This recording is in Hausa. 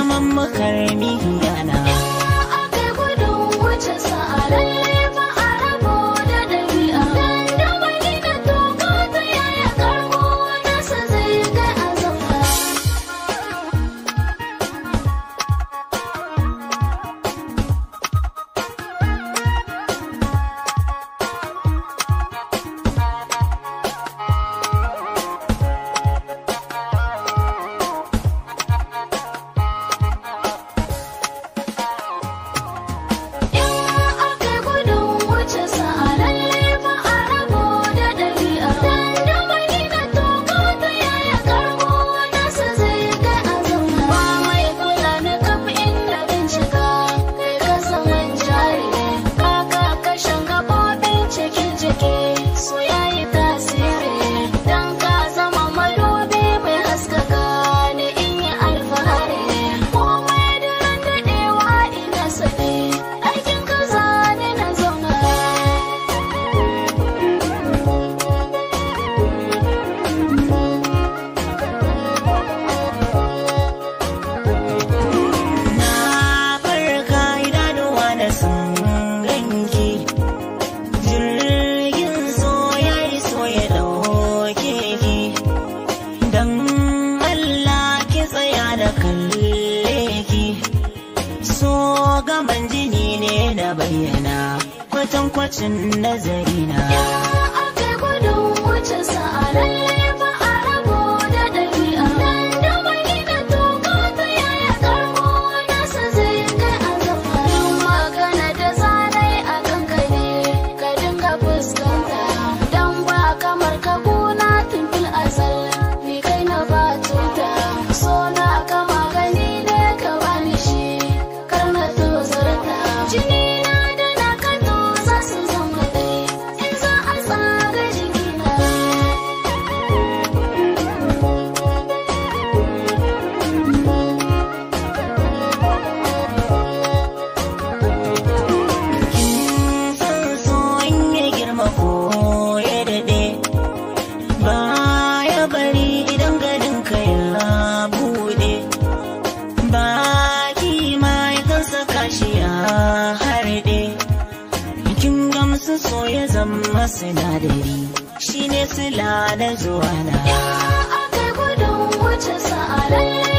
zaman makarmi yana. Aka gudun wuce sa'a lalle ba a rabo da ɗabi'a. Dan da bani na toka ta yaya karko nasa zai kai a zauna. Aka gudun wuce sa'a lalle ba a rabo da ɗabi'a. Dan da bani na toka ta yaya karko nasa zai kai a zauna. Ba mai kula na kaf inda bincika kai ka zaman jari ne. Kaka kashen gaɓoɓin cikin jiki su yayi tasiri. Dan ka zama madubi mai haskaka ni in yi alfahari. Komai daren daɗewa ina sane aikin ka zane na zauna. Na farka idanuwa na sun ganki, jirgin so ya yi so ya ɗauke ki. Dan Allah ki tsaya da kalle ki, so gaman jini ne na bayyana kwatankwacin nazarina. Aka gudun wuce sa'a lalle ba a rabo da ɗabi'a. Dan da bani na toka ta yaya karko nasa zai kai a zama. Duk magana da zanai a kanka ne ka dinga fuskanta. Dan ba kamar ka gona tun fil azal ni kai na ba tuta. So na ka magani ne ka bani shi kar na tozarta. Jini na da na ka to za su zama ɗaya in za a tsaga jikina. Kin san so in ya girma ko ya daɗe, baya bari idan garin ka ya buɗe. Baki ma yakan saka shi ya harɗe. Kin gamsu so ya zama sinadari, shine sila na zuwa na. Aka gudun wuce sa'a lalle